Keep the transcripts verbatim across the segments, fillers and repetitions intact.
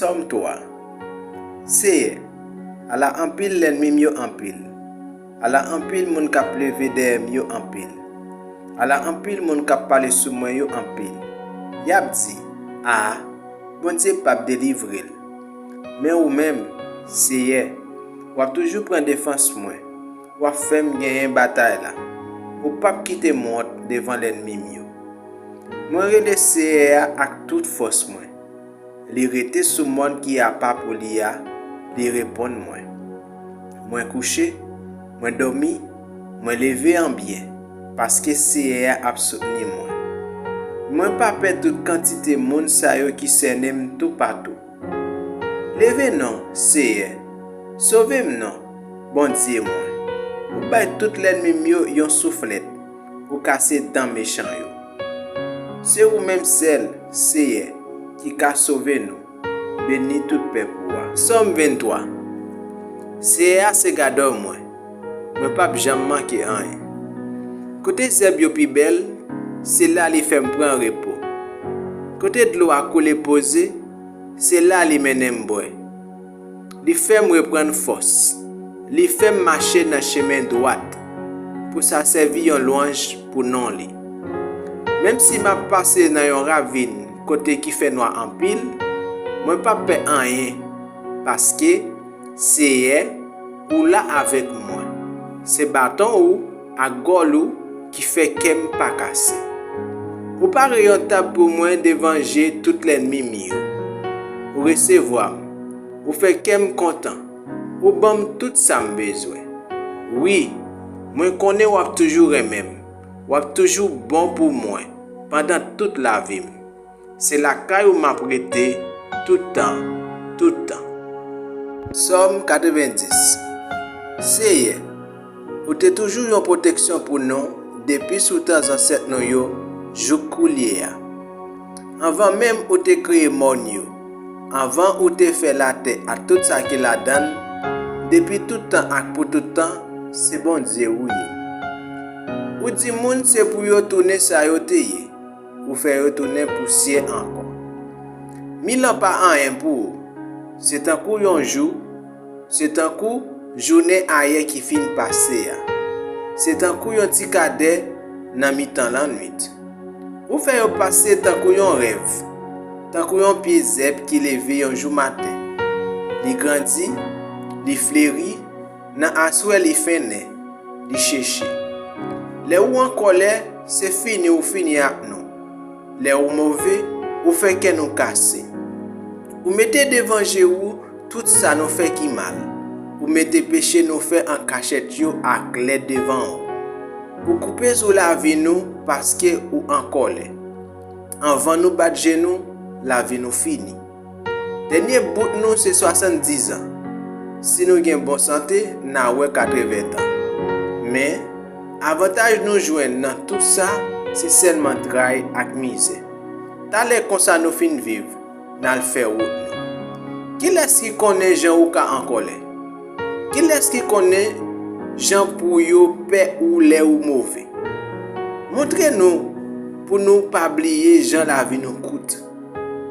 Sòm twa. Seyè, ala anpil lènmi m yo anpil! Ala anpil moun k ap leve dèyè m yo anpil! Ala anpil moun k ap pale sou mwen yo anpil! Y ap di, A, Bondye p ap delivre l. Men ou menm, Seyè, w ap toujou pran defans mwen. W ap fè m genyen batay la. Ou p ap kite m wont devan lènmi m yo. Mwen rele Seyè a ak tout fòs mwen. Li rete sou mòn ki apa pou li a, li reponn mwen. Mwen kouche, mwen dòmi, mwen leve an byen, paske Seyè a ap soutni mwen. Mwen pa pè tout kantite moun sa yo ki sènen m toupatou. Leve non, Seyè! Sove m non, Bondye mwen! Ou bay tout lènmi m yo yon souflèt, ou kase dan mechan yo. Se ou menm sèl, Seyè, ki ka sove nou. Beni tout pèp ou a. Sòm venntwa. Seyè a se gadò mwen, mwen p ap janm manke anyen. Kote zèb yo pi bèl, se la li fè m pran repo. Kote dlo a koule poze, se la li mennen m bwè. Li fè m reprann fòs. Li fè m mache nan chemen dwat, pou sa sèvi yon lwanj pou non li. Menm si m ap pase nan yon ravin kote ki fè nwa anpil, mwen p ap pè anyen, paske, Seyè, ou la avèk mwen. Se baton ou ak gòl ou ki fè kè m pa kase. Ou pare yon tab pou mwen devan je tout lènmi m yo. Ou resevwa m. Ou fè kè m kontan. Ou ban m tout sa m bezwen. Wi, mwen konnen w ap toujou renmen m. W ap toujou bon pou mwen pandan tout lavi m. Se lakay ou m ap rete tout tan, tout tan. Sòm katrevenndis. Seyè, ou te toujou yon pwoteksyon pou nou depi sou tan zansèt nou yo jouk koulye a. Anvan menm ou te kreye mòn yo, anvan ou te fè latè ak tout sa ki ladan l, depi tout tan ak pou tout tan, se Bondye ou ye. Ou di moun se pou yo tounen sa yo te ye, ou fè yo tounen pousyè ankò. Mil an pa anyen pou ou, se tankou yon jou, se tankou jounen ayè ki fin pase a, se tankou yon ti kadè nan mitan lannwit. Ou fè yo pase tankou yon rèv, tankou yon pye zèb ki leve yon jou maten. Li grandi, li fleri, nan aswè li fennen, li cheche. Lè ou an kòlè, se fini ou fini ak nou. Lè ou move, ou fè kè nou kase. Ou mete devan je ou tout sa nou fè ki mal. Ou mete peche nou fè an kachèt yo aklè devan ou. Ou koupe sou lavi nou paske ou an kòlè. Anvan nou bat je nou, lavi nou fini. Dènye bout nou se swasanndizan. Si nou gen bon sante, n a wè katreven tan. Men, avantaj nou jwenn nan tout sa, se sèlman tray ak mizè. Talè konsa nou fin viv, n al fè wout nou. Kilès ki konnen jan ou ka an kòlè? Kilès ki konnen jan pou yo pè ou lè ou move? Montre nou pou nou pa bliye jan lavi nou kout,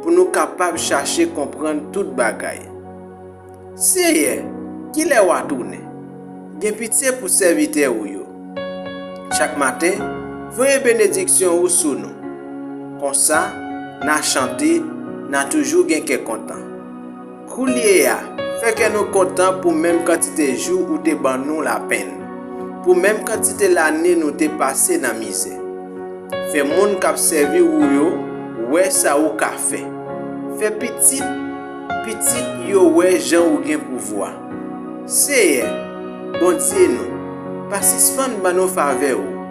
pou nou kapab chache konprann tout bagay. Seyè, kilè w a tounen? Gen pitye pou sèvitè ou yo. Chak maten, voye benediksyon ou sou nou. Konsa, n a chante, n a toujou gen kè kontan. Koulye a, fè kè nou kontan pou menm kantite jou ou te ban nou lapenn, pou menm kantite lane nou te pase nan mizè. Fè moun k ap sèvi ou yo wè sa ou ka fè. Fè pitit pitit yo wè jan ou gen pouvwa. Seyè, Bondye nou, pa sispann ban nou favè ou.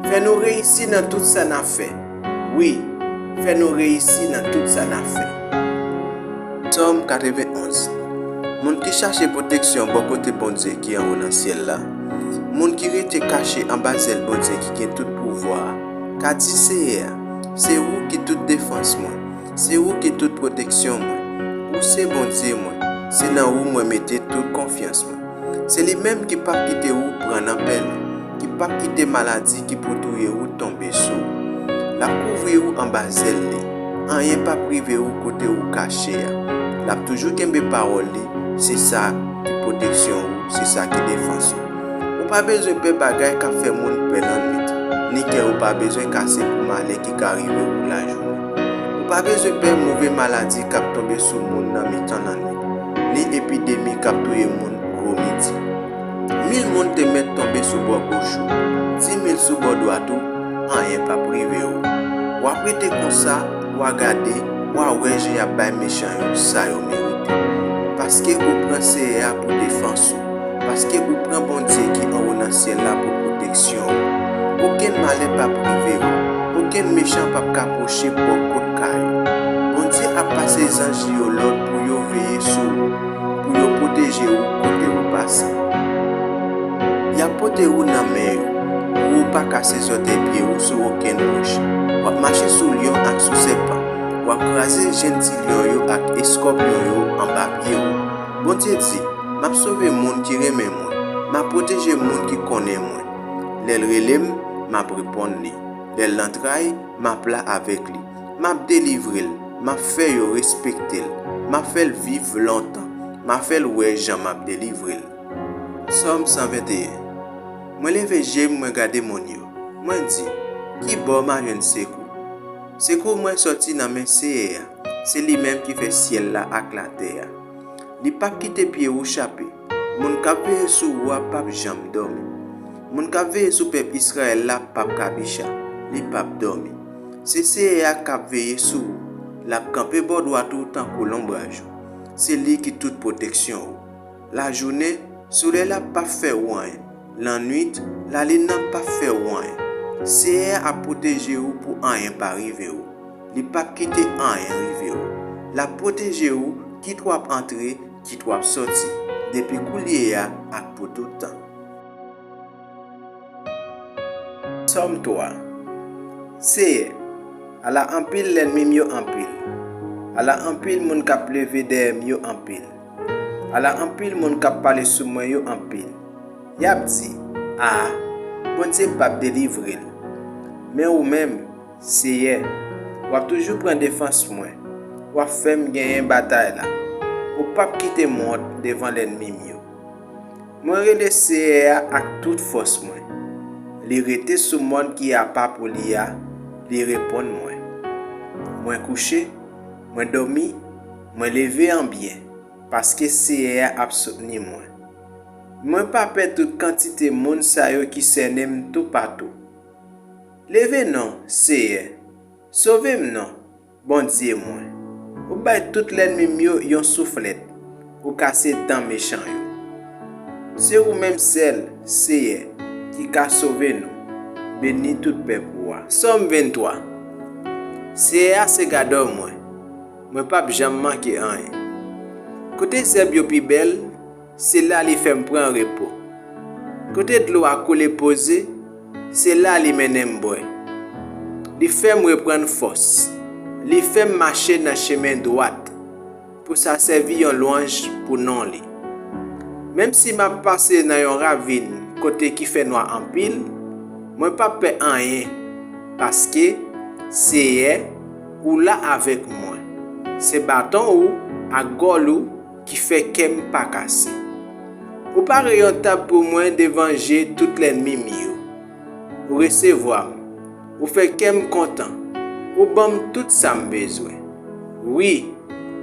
Fè nou reyisi nan tout sa n ap fè. Wi, fè nou reyisi nan tout sa n ap fè. Sòm katrevenonz. Moun ki chache pwoteksyon bò kote Bondye ki anwo nan syèl la, moun ki rete kache anba zèl Bondye ki gen tout pouvwa a, ka di Seyè a, Se ou ki tout defans mwen, se ou ki tout pwoteksyon mwen. Ou se Bondye mwen, se nan ou mwen mete tout konfyans mwen. Se li menm ki p ap kite ou pran nan pèlen, ki p ap kite maladi ki pou touye ou tonbe sou ou. L ap kouvri ou anba zèl li. anyen p ap rive ou kote ou kache a. L ap toujou kenbe pawòl li, se sa ki pwoteksyon ou, se sa ki defans ou. Ou pa bezwen pè bagay k ap fè moun pè lannwit, ni kè ou pa bezwen kase pou malè ki ka rive ou lajounen. Ou pa bezwen pè move maladi k ap tonbe sou moun nan mitan lannwit, ni epidemi k ap touye moun gwo midi. Mil moun te mèt tonbe sou bò goch ou, dimil sou bò dwat ou, anyen p ap rive ou. W ap rete konsa, w a gade, w a wè jan y ap bay mechan yo sa yo merite. Paske ou pran Seyè a pou defans ou, paske ou pran Bondye ki anwo nan syèl la pou pwoteksyon ou. Okenn malè p ap rive ou, okenn mechan p ap ka pwoche bò kot kay ou. Bondye ap pase zanj li yo lòd pou yo veye sou ou, pou yo pwoteje ou kote ou pase. Y ap pote ou nan men yo, pou ou pa kase zòtèy pye ou sou okenn wòch. W ap mache sou lyon ak sou sèpan, w ap kraze jenn ti lyon yo ak eskòpyon yo anba pye ou. Bondye di, "M ap sove moun ki renmen mwen, m ap pwoteje moun ki konnen mwen. Lè l rele m, m ap reponn li. Lè l nan tray, m ap la avèk li. M ap delivre l, m ap fè yo respekte l, m ap fè l viv lontan, m ap fè l wè jan m ap delivre l." Sòm san venteyen. Mwen leve je m, mwen gade monn yo. Mwen di, "Ki bò m a jwenn sekou?" Sekou mwen sòti nan men Seyè a, se li menm ki fè syèl la ak latè a. Li p ap kite pye ou chape. Moun k ap veye sou ou a p ap janm dòmi. Moun k ap veye sou pèp Izrayèl la p ap kabicha, li p ap dòmi. Se Seyè a k ap veye sou ou, l ap kanpe bò dwat ou tankou lonbraj ou. Se li ki tout pwoteksyon ou. Lajounen, solèy la p ap fè ou anyen. Lannwit, lalin nan p ap fè ou anyen. Seyè a ap pwoteje ou pou anyen pa rive ou. Li p ap kite anyen rive ou. L ap pwoteje ou, kit w ap antre, kit w ap sòti, depi koulye a ak pou tout tan. Sòm twa. Seyè, ala anpil lènmi m yo anpil! Ala anpil moun k ap leve dèyè m yo anpil! Ala anpil moun k ap pale sou mwen yo anpil! Y ap di, "A, Bondye p ap delivre l." Men ou menm, Seyè, w ap toujou pran defans mwen, w ap fè m genyen batay la. Ou p ap kite m wont devan lènmi m yo. Mwen rele Seyè a ak tout fòs mwen. Li rete sou mòn ki apa pou li a, li reponn mwen. Mwen kouche, mwen dòmi, mwen leve an byen, paske Seyè a ap soutni mwen. Mwen pa pè tout kantite moun sa yo ki sènen m toupatou. Leve non, Seyè! Sove m non, Bondye mwen! Ou bay tout lènmi m yo yon souflèt, ou kase dan mechan yo. Se ou menm sèl, Seyè, ki ka sove nou. Beni tout pèp ou a. Sòm venntwa. Seyè a se gadò mwen, mwen p ap janm manke anyen. Kote zèb yo pi bèl, se la li fè m pran repo. Kote dlo a koule poze, se la li mennen m bwè. Li fè m reprann fòs. Li fè m mache nan chemen dwat, pou sa sèvi yon lwanj pou non li. Menm si m ap pase nan yon ravin kote ki fè nwa anpil, mwen p ap pè anyen, paske, Seyè, ou la avèk mwen. Se baton ou ak gòl ou ki fè kè m pa kase. Ou pare yon tab pou mwen devan je tout lènmi m yo. Ou resevwa m. Ou fè kè m kontan. Ou ban m tout sa m bezwen. Wi,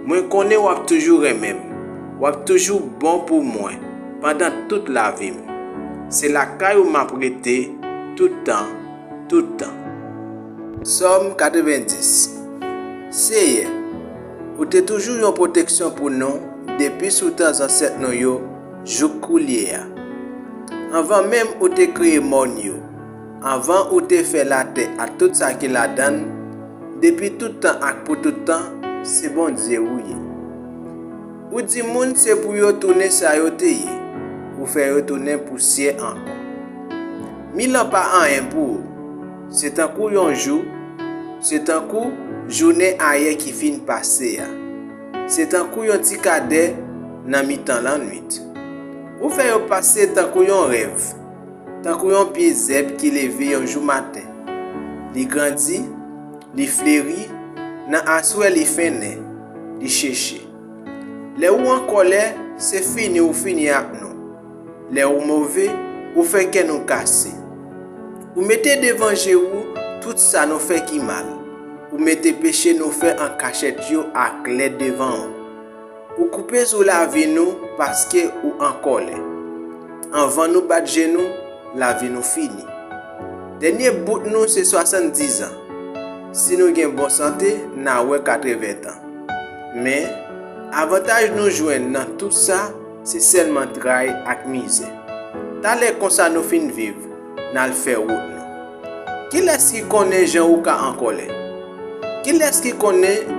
mwen konnen w ap toujou renmen m. W ap toujou bon pou mwen pandan tout lavi m. Se lakay ou m ap rete tout tan, tout tan. Sòm katrevenndis. Seyè, ou te toujou yon pwoteksyon pou nou depi sou tan zansèt nou yo jouk koulye a. Anvan menm ou te kreye mòn yo, anvan ou te fè latè ak tout sa ki ladan l, depi tout tan ak pou tout tan, se Bondye ou ye. Ou di moun se pou yo tounen sa yo te ye, ou fè yo tounen pousyè ankò. Mil an pa anyen pou ou. Se tankou yon jou, se tankou jounen ayè ki fin pase a. Se tankou yon ti kadè nan mitan lannwit. Ou fè yo pase tankou yon rèv, tankou yon pye zèb ki leve yon jou maten. Li grandi, li fleri, Nan aswè li fennen, li cheche. Lè ou an kòlè, se fini ou fini ak nou. Lè ou move, ou fè kè nou kase. Ou mete devan je ou tout sa nou fè ki mal. Ou mete peche nou fè an kachèt yo aklè devan ou. Ou koupe sou lavi nou paske ou an kòlè. Anvan nou bat je nou, lavi nou fini. Dènye bout nou se swasanndizan. Si nou gen bon sante, n a wè katreven tan. Men, avantaj nou jwenn nan tout sa, se sèlman tray ak mizè. Talè konsa nou fin viv, n al fè wout nou. Kilès ki konnen jan ou ka an kòlè? Kilès ki konnen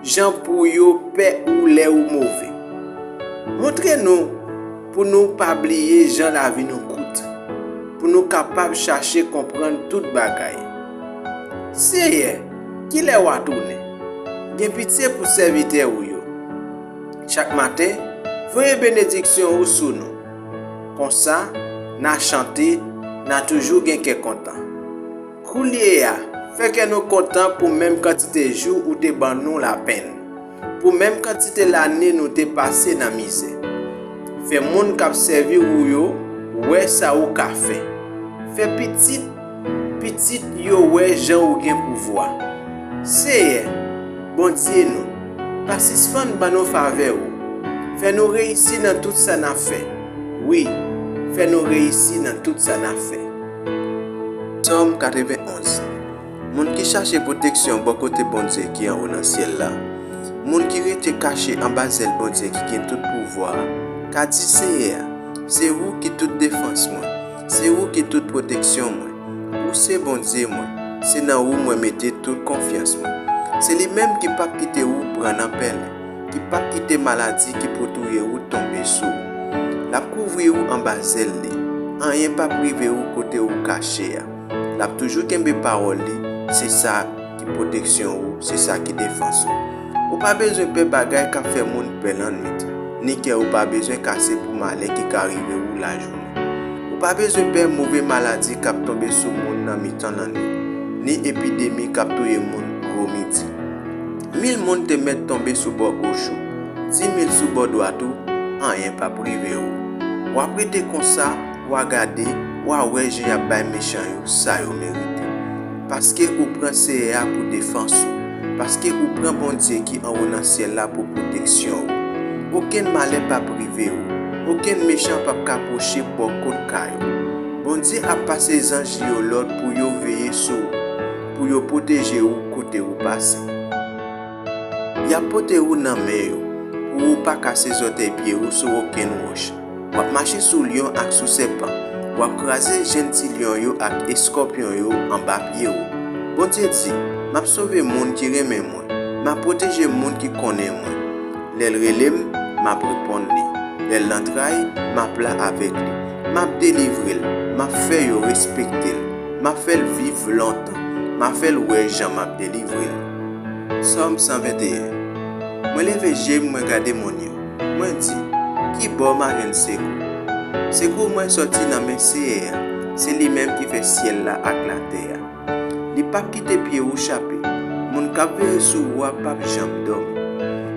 jan pou yo pè ou lè ou move? Montre nou pou nou pa bliye jan lavi nou kout, pou nou kapab chache konprann tout bagay. Seyè, kilè w a tounen? Gen pitye pou sèvitè ou yo. Chak maten, voye benediksyon ou sou nou. Konsa, n a chante, n a toujou gen kè kontan. Koulye a, fè kè nou kontan pou menm kantite jou ou te ban nou lapenn, pou menm kantite lane nou te pase nan mizè. Fè moun k ap sèvi ou yo wè sa ou ka fè. Fè pitit pitit yo wè jan ou gen pouvwa. Seyè, Bondye nou, pa sispann ban nou favè ou. Fè nou reyisi nan tout sa n ap fè. Wi, fè nou reyisi nan tout sa n ap fè. Sòm katrevenonz. Moun ki chache pwoteksyon bò kote Bondye ki anwo nan syèl la, moun ki rete kache anba zèl Bondye ki gen tout pouvwa a, ka di Seyè a, se ou ki tout defans mwen, se ou ki tout pwoteksyon mwen. Ou se Bondye mwen, se nan ou mwen mete tout konfyans mwen. Se li menm ki p ap kite ou pran nan pèlen, ki p ap kite maladi ki pou touye ou tonbe sou ou. L ap kouvri ou anba zèl li, anyen p ap rive ou kote ou kache a. L ap toujou kenbe pawòl li, se sa ki pwoteksyon ou, se sa ki defans ou. Ou pa bezwen pè bagay k ap fè moun pè lannwit, ni kè ou pa bezwen kase pou malè ki ka rive ou lajounen. Ou pa bezwen pè move maladi k ap tonbe sou moun nan mitan lannwit, ni epidemi k ap touye moun gwo midi. Mil moun te mèt tonbe sou bò goch ou, dimil sou bò dwat ou, anyen p ap rive ou. W ap rete konsa, w a gade, w a wè jan y ap bay mechan yo sa yo merite. Paske ou pran Seyè a pou defans ou, paske ou pran Bondye ki anwo nan syèl la pou pwoteksyon ou. Okenn malè p ap rive ou, okenn mechan p ap ka pwoche bò kot kay ou. Bondye ap pase zanj li yo lòd pou yo veye sou ou, pou yo pwoteje ou kote ou pase. Y ap pote ou nan men yo, pou ou pa kase zòtèy pye ou sou okenn wòch. W ap mache sou lyon ak sou sèpan. W ap kraze jenn ti lyon yo ak eskòpyon yo anba pye ou. Bondye di, M ap sove moun ki renmen mwen. M ap pwoteje moun ki konnen mwen. Lè l rele m, m ap reponn li. Lè l nan tray, m ap la avèk li. M ap delivre l. M ap fè yo respekte l. M ap fè l viv lontan. M ap fè l wè jan m ap delivre l. Sòm san venteyen. Mwen leve je m, mwen gade monn yo. Mwen di, Ki bò m a jwenn sekou? Sekou mwen sòti nan men Seyè a, se li menm ki fè syèl la ak latè a. Li p ap kite pye ou chape. Moun k ap veye sou ou a p ap janm dòmi.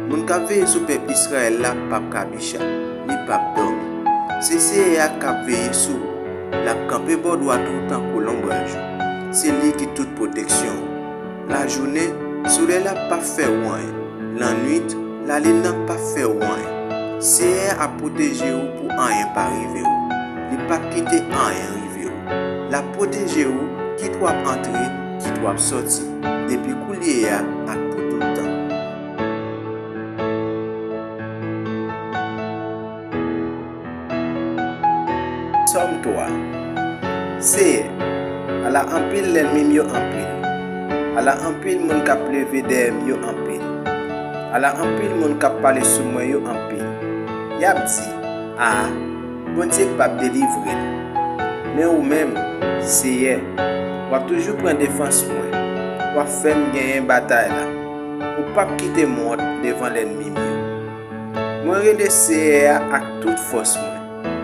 Moun k ap veye sou pèp Izrayèl la p ap kabicha, li p ap dòmi. Se Seyè a k ap veye sou ou. L ap kanpe bò dwat ou tankou lonbraj ou. Se li ki tout pwoteksyon ou. Lajounen, solèy la p ap fè ou anyen. Lannwit, lalin nan p ap fè ou anyen. Seyè a ap pwoteje ou pou anyen pa rive ou. Li p ap kite anyen rive ou. L ap pwoteje ou, kit w ap antre, kit w ap sòti, depi koulye a ak pou tout tan. Sòm twa. Seyè, ala anpil lènmi m yo anpil, ala anpil moun k ap leve dèyè m yo anpil, ala anpil moun k ap pale sou mwen yo anpil. Y ap di, A, Bondye p ap delivre l. Men ou menm, Seyè, w ap toujou pran defans mwen, w ap fè m genyen batay la. Ou p ap kite m wont devan lènmi m yo. Mwen rele Seyè a ak tout fòs mwen.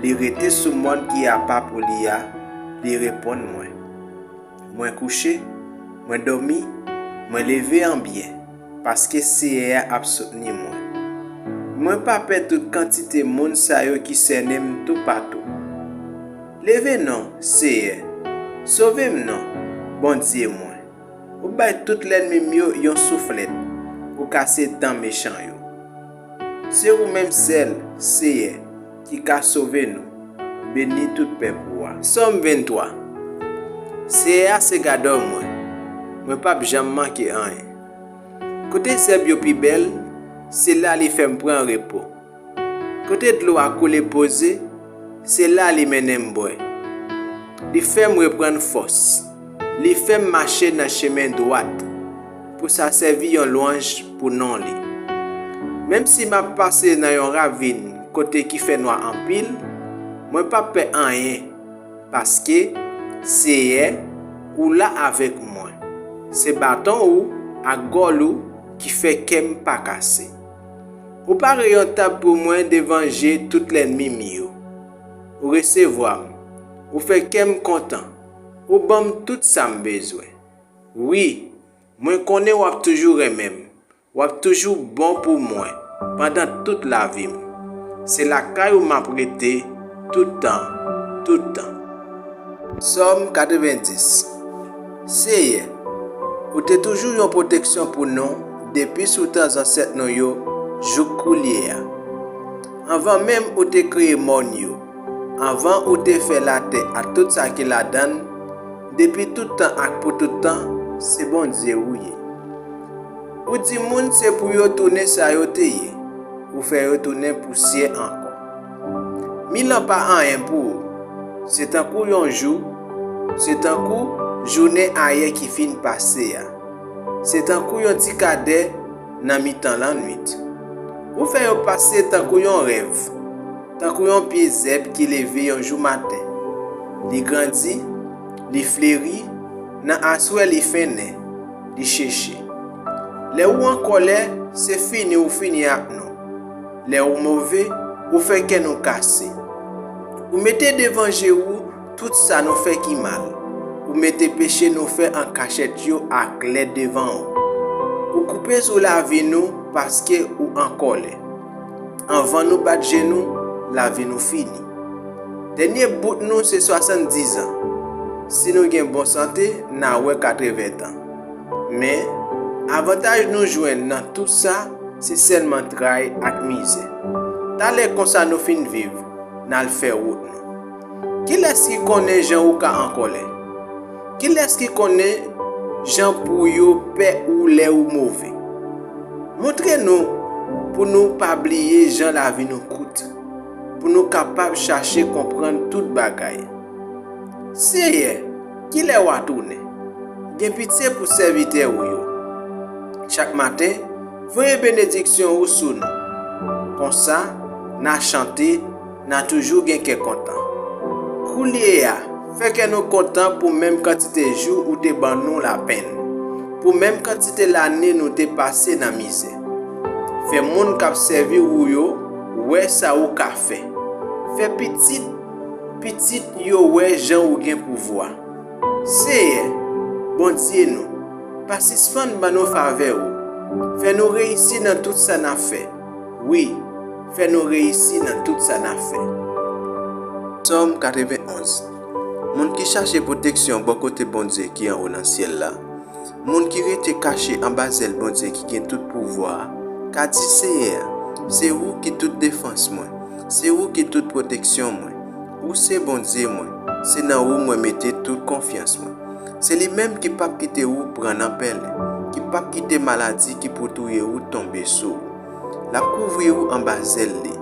Li rete sou mòn ki apa pou li a, li reponn mwen. Mwen kouche, mwen dòmi, Mwen leve an byen, paske Seyè a ap soutni mwen. Mwen pa pè tout kantite moun sa yo ki sènen m toupatou. Leve non, Seyè, sove m non, Bondye mwen. Ou bay tout lènmi m yo yon souflèt, ou kase dan mechan yo. Se ou menm sèl, Seyè, ki ka sove nou. Beni tout pèp ou a. Sòm venntwa. Seyè a se gadò mwen, mwen p ap janm manke anyen. Kote zèb yo pi bèl, se la li fè m pran repo. Kote dlo a koule poze, se la li mennen m bwè. Li fè m reprann fòs. Li fè m mache nan chemen dwat, pou sa sèvi yon lwanj pou non li. Menm si m ap pase nan yon ravin kote ki fè nwa anpil, mwen p ap pè anyen, paske, Seyè, ou la avèk mwen. Se baton ou ak gòl ou ki fè kè m pa kase. Ou pare yon tab pou mwen devan je tout lènmi m yo. Ou resevwa m. Ou fè kè m kontan. Ou ban m tout sa m bezwen. Wi, mwen konnen w ap toujou renmen m. W ap toujou bon pou mwen pandan tout lavi m. Se lakay ou m ap rete tout tan, tout tan. Sòm katrevenndis. Seyè, ou te toujou yon pwoteksyon pou nou depi sou tan zansèt nou yo jouk koulye a. Anvan menm ou te kreye mòn yo, anvan ou te fè latè ak tout sa ki ladan l, depi tout tan ak pou tout tan, se Bondye ou ye. Ou di moun se pou yo tounen sa yo te ye, ou fè yo tounen pousyè ankò. Mil an pa anyen pou ou, se tankou yon jou, se tankou jounen ayè ki fin pase a, se tankou yon ti kadè nan mitan lannwit. Ou fè yo pase tankou yon rèv, tankou yon pye zèb ki leve yon jou maten. Li grandi, li fleri, nan aswè li fennen, li cheche. Lè ou an kòlè, se fini ou fini ak nou. Lè ou move, ou fè kè nou kase. Ou mete devan je ou tout sa nou fè ki mal. Ou mete peche nou fè an kachèt yo aklè devan ou. Ou koupe sou lavi nou paske ou an kòlè. Anvan nou bat je nou, lavi nou fini. Dènye bout nou se swasanndiz an. Si nou gen bon sante, n a wè katreven tan. Men, avantaj nou jwenn nan tout sa, se sèlman tray ak mizè. Talè konsa nou fin viv, n al fè wout nou. Kilès ki konnen jan ou ka an kòlè? Kilès ki konnen jan pou yo pè ou lè ou move? Montre nou pou nou pa bliye jan lavi nou kout, pou nou kapab chache konprann tout bagay. Seyè, kilè w a tounen? Gen pitye pou sèvitè ou yo. Chak maten, voye benediksyon ou sou nou. Konsa, n a chante, n a toujou gen kè kontan. Koulye a, fè kè nou kontan pou menm kantite jou ou te ban nou lapenn, pou menm kantite lane nou te pase nan mizè. Fè moun k ap sèvi ou yo wè sa ou ka fè. Fè pitit pitit yo wè jan ou gen pouvwa. Seyè, Bondye nou, pa sispann ban nou favè ou. Fè nou reyisi nan tout sa n ap fè. Wi, fè nou reyisi nan tout sa n ap fè. Sòm katrevenonz. Moun ki chache pwoteksyon bò kote Bondye ki anwo nan syèl la, moun ki rete kache anba zèl Bondye ki gen tout pouvwa a, ka di Seyè a, se ou ki tout defans mwen, se ou ki tout pwoteksyon mwen, ou se Bondye mwen, se nan ou mwen mete tout konfyans mwen. Se li menm ki p ap kite ou pran nan pèlen, ki p ap kite maladi ki pou touye ou tonbe sou ou. L ap kouvri ou anba zèl li,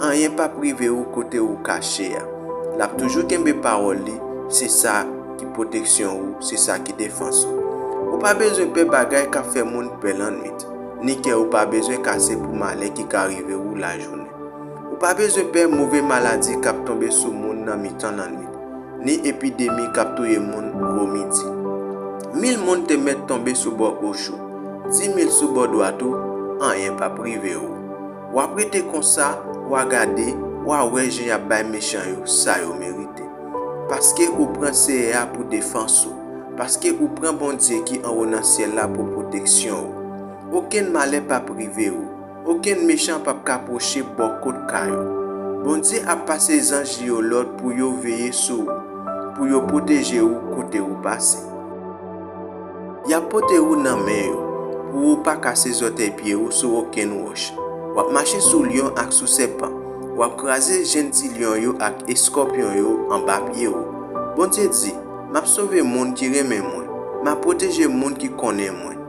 anyen p ap rive ou kote ou kache a. L ap toujou kenbe pawòl li, se sa ki pwoteksyon ou, se sa ki defans ou. Ou pa bezwen pè bagay k ap fè moun pè lannwit, ni kè ou pa bezwen kase pou malè ki ka rive ou lajounen. Ou pa bezwen pè move maladi k ap tonbe sou moun nan mitan lannwit, ni epidemi k ap touye moun gwo midi. Mil moun te mèt tonbe sou bò goch ou, dimil sou bò dwat ou, anyen p ap rive ou. W ap rete konsa, w a gade, w a wè jan y ap bay mechan yo sa yo merite. Paske ou pran Seyè a pou defans ou, paske ou pran Bondye ki anwo nan syèl la pou pwoteksyon ou. Okenn malè p ap rive ou. Okenn mechan p ap ka pwoche bò kot kay ou. Bondye ap pase zanj li yo lòd pou yo veye sou ou, pou yo pwoteje ou kote ou pase. Y ap pote ou nan men yo, pou ou pa kase zòtèy pye ou sou okenn wòch. W ap mache sou lyon ak sou sèpan. W ap kraze jenn ti lyon yo ak eskòpyon yo anba pye ou. Bondye di, M ap sove moun ki renmen mwen. M ap pwoteje moun ki konnen mwen.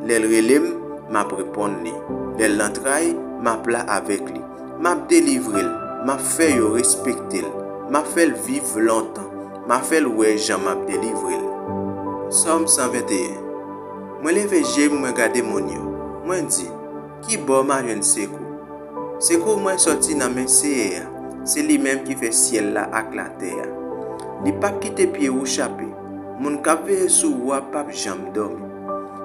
Lè l rele m, m ap reponn li. Lè l nan tray, m ap la avèk li. M ap delivre l. M ap fè yo respekte l. M ap fè l viv lontan. M ap fè l wè jan m ap delivre l. Sòm san venteyen. Mwen leve je m, mwen gade monn yo. Mwen di, Ki bò m a jwenn sekou? Sekou mwen sòti nan men Seyè a, se li menm ki fè syèl la ak latè a. Li p ap kite pye ou chape. Moun k ap veye sou ou a p ap janm dòmi.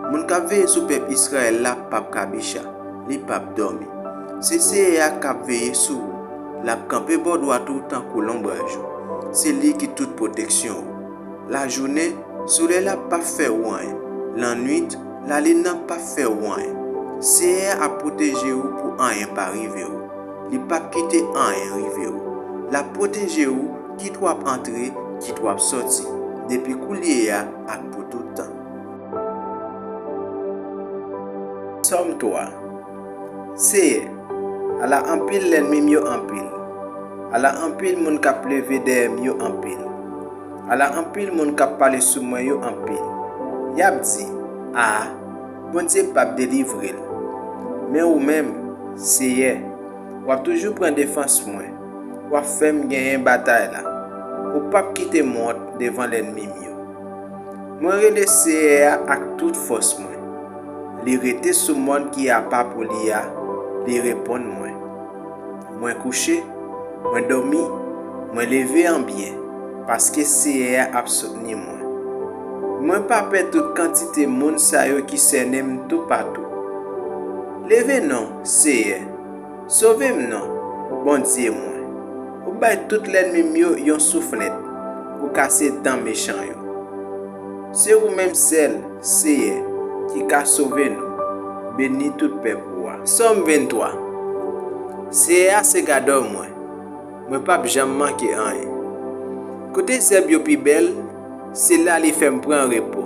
Moun k ap veye sou pèp Izrayèl la p ap kabicha, li p ap dòmi. Se Seyè a k ap veye sou ou, l ap kanpe bò dwat ou tankou lonbraj ou. Se li ki tout pwoteksyon ou. Lajounen, solèy la p ap fè ou anyen. Lannwit, lalin nan p ap fè ou anyen. Seyè a ap pwoteje ou pou anyen pa rive ou. Li p ap kite anyen rive ou. L ap pwoteje ou, kit w ap antre, kit w ap sòti, depi koulye a ak pou tout tan. Sòm twa. Seyè, ala anpil lènmi m yo anpil! Ala anpil moun k ap leve dèyè m yo anpil! Ala anpil moun k ap pale sou mwen yo anpil! Y ap di, A, Bondye p ap delivre l. Men ou menm, Seyè, w ap toujou pran defans mwen. W ap fè m genyen batay la. Ou p ap kite m wont devan lènmi m yo. Mwen rele Seyè a ak tout fòs mwen. Li rete sou mòn ki apa pou li a, li reponn mwen. Mwen kouche, mwen dòmi, mwen leve an byen, paske Seyè a ap soutni mwen. Mwen pa pè tout kantite moun sa yo ki sènen m toupatou. Leve non, Seyè! Sove m non, Bondye mwen! Ou bay tout lènmi m yo yon souflèt, ou kase dan mechan yo. Se ou menm sèl, Seyè, ki ka sove nou. Beni tout pèp ou a. Sòm venntwa. Seyè a se gadò mwen, mwen p ap janm manke anyen. Kote zèb yo pi bèl, se la li fè m pran repo.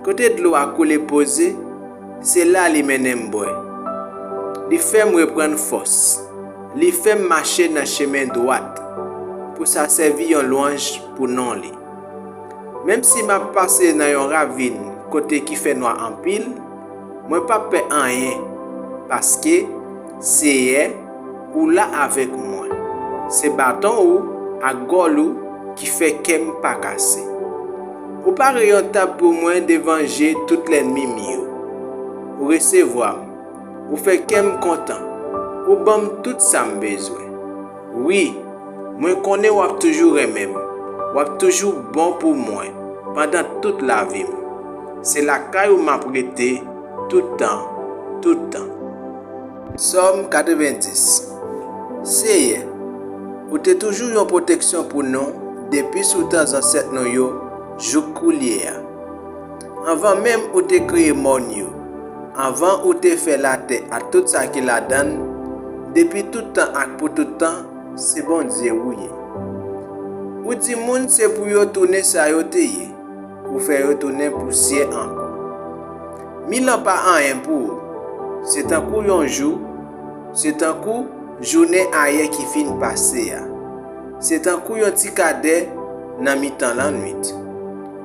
Kote dlo a koule poze, se la li mennen m bwè. Li fè m reprann fòs. Li fè m mache nan chemen dwat, pou sa sèvi yon lwanj pou non li. Menm si m ap pase nan yon ravin kote ki fènwa anpil, mwen p ap pè anyen, paske, Seyè, ou la avèk mwen. Se baton ou ak gòl ou ki fè kè m pa kase. Ou pare yon tab pou mwen devan je tout lènmi m yo. Ou resevwa m. Ou fè kè m kontan. Ou ban m tout sa m bezwen. Wi, mwen konnen w ap toujou renmen m. W ap toujou bon pou mwen pandan tout lavi m. Se lakay ou m ap rete tout tan, tout tan. Sòm katrevenndis. Seyè, ou te toujou yon pwoteksyon pou nou depi sou tan zansèt nou yo jouk koulye a. Anvan menm ou te kreye mòn yo, anvan ou te fè latè ak tout sa ki ladan l, depi tout tan ak pou tout tan, se Bondye ou ye. Ou di moun se pou yo tounen sa yo te ye, ou fè yo tounen pousyè ankò. Mil an pa anyen pou ou, se tankou yon jou, se tankou jounen ayè ki fin pase a, se tankou yon ti kadè nan mitan lannwit.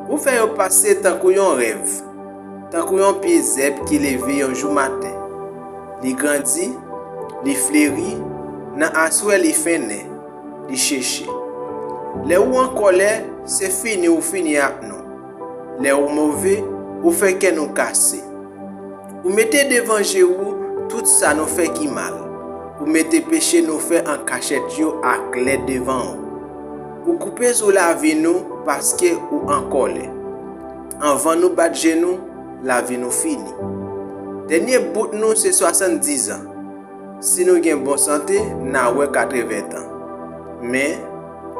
Ou fè yo pase tankou yon rèv, tankou yon pye zèb ki leve yon jou maten. Li grandi, li fleri, nan aswè li fennen, li cheche. Lè ou an kòlè, se fini ou fini ak nou. Lè ou move, ou fè kè nou kase. Ou mete devan je ou tout sa nou fè ki mal. Ou mete peche nou fè an kachèt yo aklè devan ou. Ou koupe sou lavi nou paske ou an kòlè. Anvan nou bat je nou, lavi nou fini. Dènye bout nou se swasanndizan. Si nou gen bon sante, n a wè katreven tan. Men,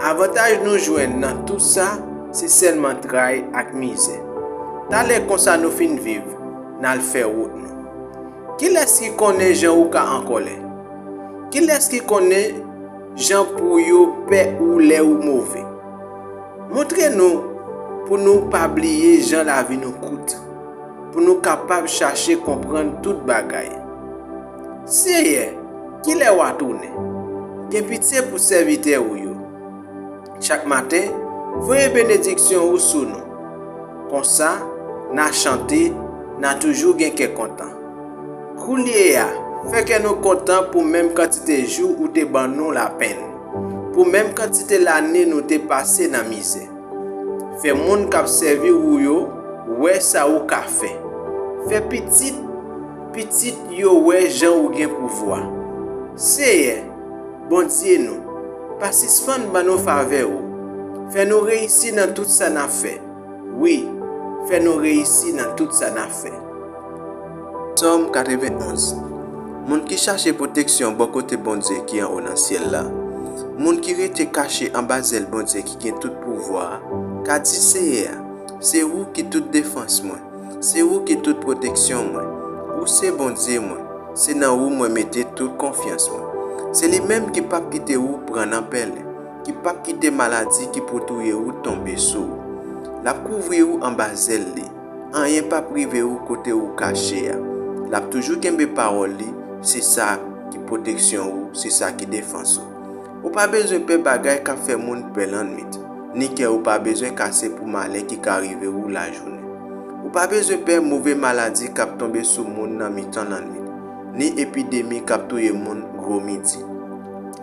avantaj nou jwenn nan tout sa, se sèlman tray ak mizè. Talè konsa nou fin viv, n al fè wout nou. Kilès ki konnen jan ou ka an kòlè? Kilès ki konnen jan pou yo pè ou lè ou move? Montre nou pou nou pa bliye jan lavi nou kout, pou nou kapab chache konprann tout bagay. Seyè, kilè w a tounen? Gen pitye pou sèvitè ou yo. Chak maten, voye benediksyon ou sou nou. Konsa, n a chante, n a toujou gen kè kontan. Koulye a, fè kè nou kontan pou menm kantite jou ou te ban nou lapenn, pou menm kantite lane nou te pase nan mizè. Fè moun k ap sèvi ou yo wè sa ou ka fè. Fè pitit pitit yo wè jan ou gen pouvwa. Seyè, Bondye nou, pa sispann ban nou favè ou. Fè nou reyisi nan tout sa n ap fè. Wi, fè nou reyisi nan tout sa n ap fè. Sòm katrevenn onz. Moun ki chache pwoteksyon bò kote Bondye ki anwo nan syèl la, moun ki rete kache anba zèl Bondye ki gen tout pouvwa a, ka di Seyè a, se ou ki tout defans mwen, se ou ki tout pwoteksyon mwen, ou se Bondye mwen, se nan ou mwen mete tout konfyans mwen. Se li menm ki p ap kite ou pran nan pèlen, ki p ap kite maladi ki pou touye ou tonbe sou ou. L ap kouvri ou anba zèl li. Anyen p ap rive ou kote ou kache a. L ap toujou kenbe pawòl li, se sa ki pwoteksyon ou, se sa ki defans ou. Ou pa bezwen pè bagay k ap fè moun pè lannwit, ni kè ou pa bezwen kase pou malè ki ka rive ou lajounen. Ou pa bezwen pè move maladi k ap tonbe sou moun nan mitan lannwit, ni epidemi k ap touye moun gwo midi.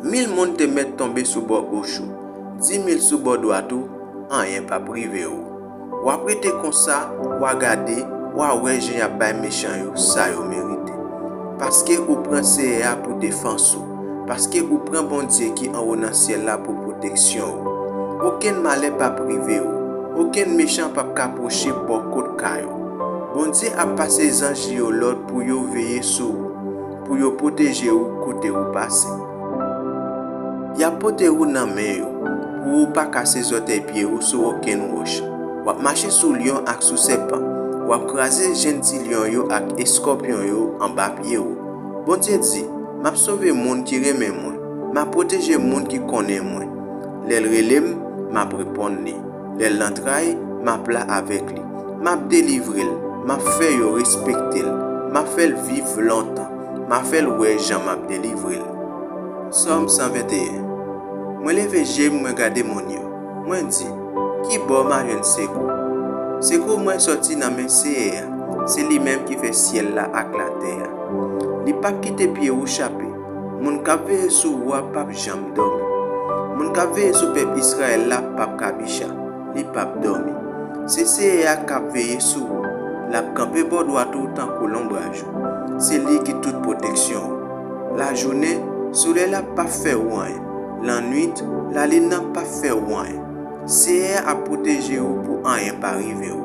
Mil moun te mèt tonbe sou bò goch ou, dimil sou bò dwat ou, anyen p ap rive ou. W ap rete konsa, w a gade, w a wè jan y ap bay mechan yo sa yo merite. Paske ou pran Seyè a pou defans ou, paske ou pran Bondye ki anwo nan syèl la pou pwoteksyon ou. Okenn malè p ap rive ou, okenn mechan p ap ka pwoche bò kot kay ou. Bondye ap pase zanj li yo lòd pou yo veye sou ou, pou yo pwoteje ou kote ou pase. Y ap pote ou nan men yo, pou ou pa kase zòtèy pye ou sou okenn wòch. W ap mache sou lyon ak sou sèpan, w ap kraze jenn ti lyon yo ak eskòpyon yo anba pye ou. Bondye di, m ap sove moun ki renmen mwen, m ap pwoteje moun ki konnen mwen. Lè l rele m, m ap reponn li. Lè l nan tray, m ap la avèk li. M ap delivre l, m ap fè yo respekte l, m ap fè l viv lontan, m ap fè l wè jan m ap delivre l. Sòm san venteyen. Mwen leve je m, mwen gade monn yo. Mwen di, ki bò m a jwenn sekou? Sekou mwen sòti nan men Seyè a, se li menm ki fè syèl la ak latè a. Li p ap kite pye ou chape. Moun k ap veye sou ou a p ap janm dòmi. Moun k ap veye sou pèp Izrayèl la p ap kabicha, li p ap dòmi. Se Seyè a k ap veye sou ou, l ap kanpe bò dwat ou tankou lonbraj ou. Se li ki tout pwoteksyon ou. Lajounen, solèy la p ap fè ou anyen. Lannwit, lalin nan p ap fè ou anyen. Seyè a ap pwoteje ou pou anyen pa rive ou.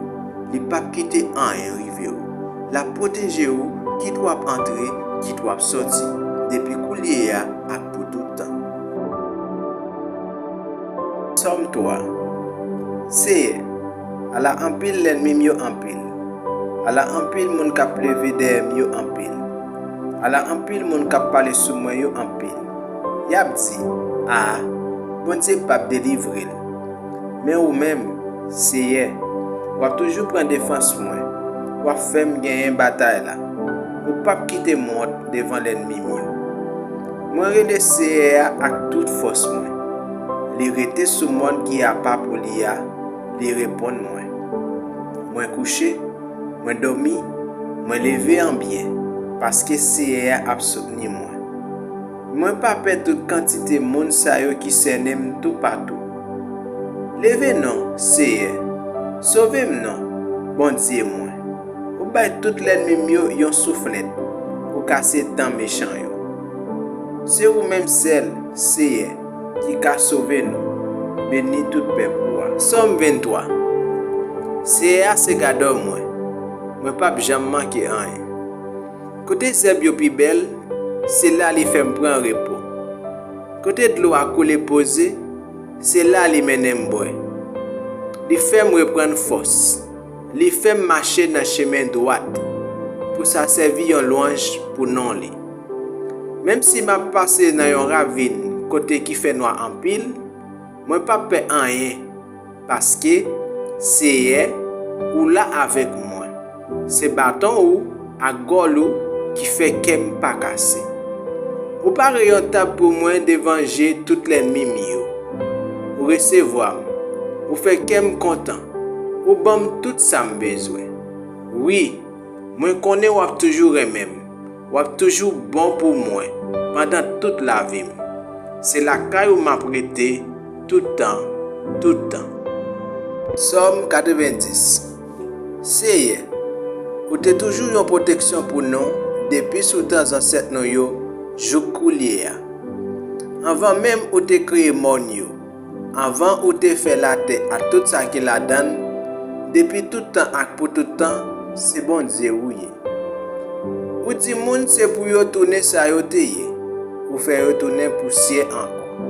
Li p ap kite anyen rive ou. L ap pwoteje ou, kit w ap antre, kit w ap sòti, depi koulye a ak pou tout tan. Sòm twa. Seyè, ala anpil lènmi m yo anpil, ala anpil moun k ap leve dèyè m yo anpil, ala anpil moun k ap pale sou mwen yo anpil. Y ap di, a, Bondye p ap delivre l. Men ou menm, Seyè, w ap toujou pran defans mwen, w ap fè m genyen batay la. Ou p ap kite m wont devan lènmi m yo. Mwen rele Seyè a ak tout fòs mwen. Li rete sou mòn ki apa pou li a, li reponn mwen. Mwen kouche, mwen dòmi, mwen leve an byen, paske Seyè a ap soutni mwen. Mwen pa pè tout kantite moun sa yo ki sènen m toupatou. Leve non, Seyè, sove m non, Bondye mwen. Ou bay tout lènmi m yo yon souflèt, ou kase dan mechan yo. Se ou menm sèl, Seyè, ki ka sove nou. Beni tout pèp ou a. Sòm venntwa. Seyè a se gadò mwen, mwen p ap janm manke anyen. Kote zèb yo pi bèl, se la li fè m pran repo. Kote dlo a koule poze, se la li mennen m bwè. Li fè m reprann fòs. Li fè m mache nan chemen dwat. pou sa sèvi yon lwanj pou non li. Menm si m ap pase nan yon ravin kote ki fè nwa anpil, mwen p ap pè anyen, paske, Seyè, ou la avèk mwen. Se baton ou ak gòl ou ki fè kè m pa kase. Ou pare yon tab pou mwen devan je tout lènmi m yo. Ou resevwa m. Ou fè kè m kontan. Ou ban m tout sa m bezwen. Wi, mwen konnen w ap toujou renmen m. W ap toujou bon pou mwen pandan tout lavi m. Se lakay ou m ap rete tout tan, tout tan. Sòm katrevenndis. Seyè, ou te toujou yon pwoteksyon pou nou depi sou tan zansèt nou yo jouk koulye a. Anvan menm ou te kreye mòn yo, anvan ou te fè latè ak tout sa ki ladan l, depi tout tan ak pou tout tan, se Bondye ou ye. Ou di moun se pou yo tounen sa yo te ye, ou fè yo tounen pousyè ankò.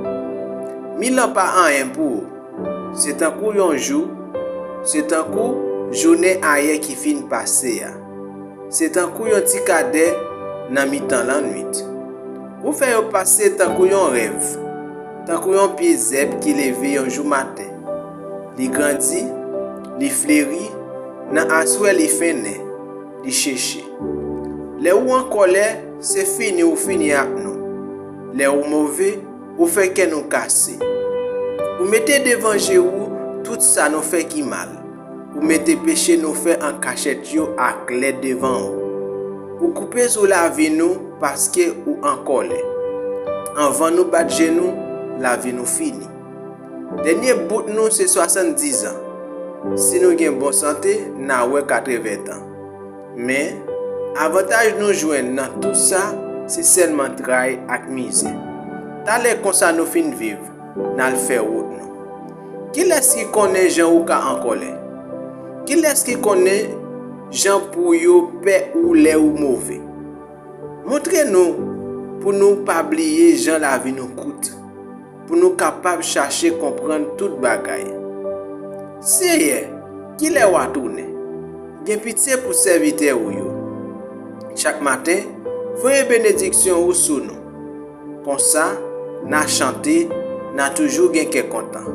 Mil an pa anyen pou ou, se tankou yon jou, se tankou jounen ayè ki fin pase a. Se tankou yon ti kadè nan mitan lannwit. Ou fè yo pase tankou yon rèv, tankou yon pye zèb ki leve yon jou maten. Li grandi, li fleri, nan aswè li fennen, li cheche. Lè ou an kòlè, se fini ou fini ak nou. Lè ou move, ou fè kè nou kase. Ou mete devan je ou tout sa nou fè ki mal. Ou mete peche nou fè an kachèt yo aklè devan ou. Ou koupe sou lavi nou paske ou an kòlè. Anvan nou bat je nou, lavi nou fini. Dènye bout nou se swasanndizan. Si nou gen bon sante, n a wè katreven tan. Men, avantaj nou jwenn nan tout sa, se sèlman tray ak mizè. Talè konsa nou fin viv, n al fè wout nou. Kilès ki konnen jan ou ka an kòlè? Kilès ki konnen jan pou yo pè ou lè ou move? Montre nou pou nou pa bliye jan lavi nou kout, pou nou kapab chache konprann tout bagay. Seyè, kilè w a tounen? Gen pitye pou sèvitè ou yo. Chak maten, voye benediksyon ou sou nou. Konsa, n a chante, n a toujou gen kè kontan.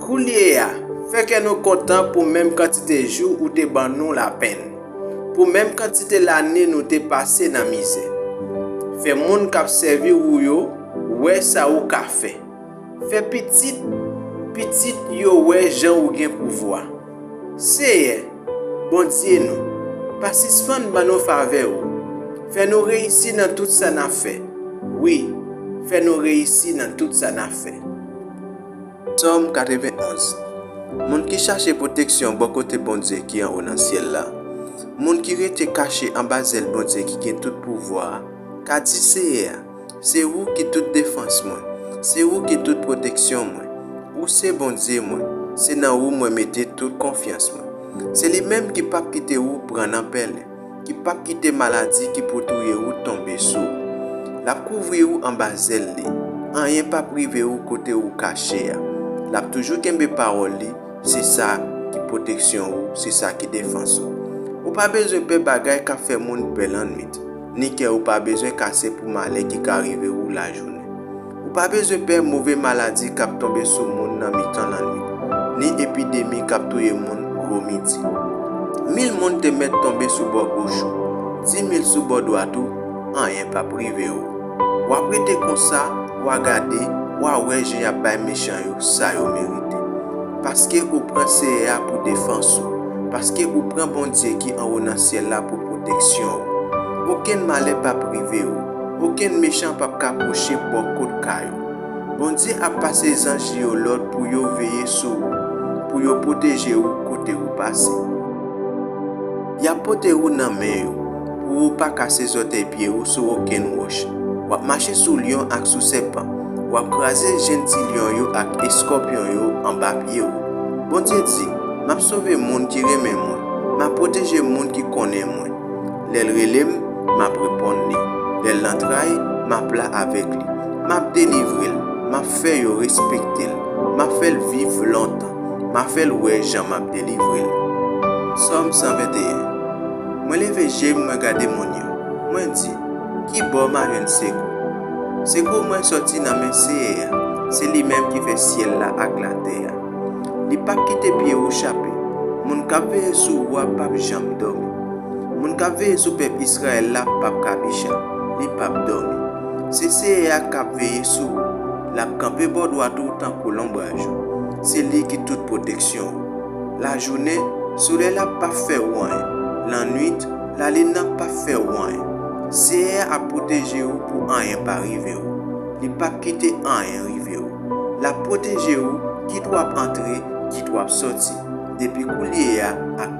Koulye a, fè kè nou kontan pou menm kantite jou ou te ban nou lapenn, pou menm kantite lane nou te pase nan mizè. Fè moun k ap sèvi ou yo wè sa ou ka fè. Fè pitit pitit yo wè jan ou gen pouvwa. Seyè, Bondye nou, pa sispann ban nou favè ou. Fè nou reyisi nan tout sa n ap fè. Wi, fè nou reyisi nan tout sa n ap fè. Sòm katrevenonz. Moun ki chache pwoteksyon bò kote Bondye ki anwo nan syèl la, moun ki rete kache anba zèl Bondye ki gen tout pouvwa a, ka di Seyè a, se ou ki tout defans mwen, se ou ki tout pwoteksyon mwen. Ou se Bondye mwen, se nan ou mwen mete tout konfyans mwen. Se li menm ki p ap kite ou pran nan pèlen, ki p ap kite maladi ki pou touye ou tonbe sou ou. L ap kouvri ou anba zèl li, anyen p ap rive ou kote ou kache a. L ap toujou kenbe pawòl li, se sa ki pwoteksyon ou, se sa ki defans ou. Ou pa bezwen pè bagay k ap fè moun pè lannwit, ni kè ou pa bezwen kase pou malè ki ka rive ou lajounen. Ou pa bezwen pè move maladi k ap tonbe sou moun nan mitan lannwit, ni epidemi k ap touye moun gwo midi. Mil moun te mèt tonbe sou bò goch ou, di mil sou bò dwat ou, anyen p ap rive ou. W ap rete konsa, w a gade, w a wè jan y ap bay mechan yo sa yo merite. Paske ou pran Seyè a pou defans ou, paske ou pran Bondye ki anwo nan syèl la pou pwoteksyon ou. Okenn malè p ap rive ou, okenn mechan p ap ka pwoche bò kot kay ou. Bondye ap pase zanj li yo lòd pou yo veye sou ou, pou yo pwoteje ou kote ou pase. Y ap pote ou nan men yo, pou ou pa kase zòtèy pye ou sou okenn wòch. W ap mache sou lyon ak sou sèpan. W ap kraze jenn ti lyon yo ak eskòpyon yo anba pye ou. Bondye di, m ap sove moun ki renmen mwen, m ap pwoteje moun ki konnen mwen. Lè l rele m, m ap reponn li. Lè l nan tray, m ap la avèk li. M ap delivre l, m ap fè yo respekte l, m ap fè l viv lontan, m ap fè l wè jan m ap delivre l. Sòm san venteyen. Mwen leve je m, mwen gade mòn yo. Mwen di, ki bò m a jwenn sekou? Sekou mwen sòti nan men Seyè a, se li menm ki fè syèl la ak latè a. Li p ap kite pye ou chape. Moun k ap veye sou ou a p ap janm dòmi. Moun k ap veye sou pèp Izrayèl la p ap kabicha, li p ap dòmi. Se Seyè a k ap veye sou ou. L ap kanpe bò dwat ou tankou lonbraj ou. Se li ki tout pwoteksyon ou. Lajounen, solèy la p ap fè ou anyen. Lannwit, lalin nan p ap fè ou anyen. Seyè a ap pwoteje ou pou anyen pa rive ou. Li p ap kite anyen rive ou. L ap pwoteje ou, kit w ap antre, kit w ap sòti, depi koulye a ak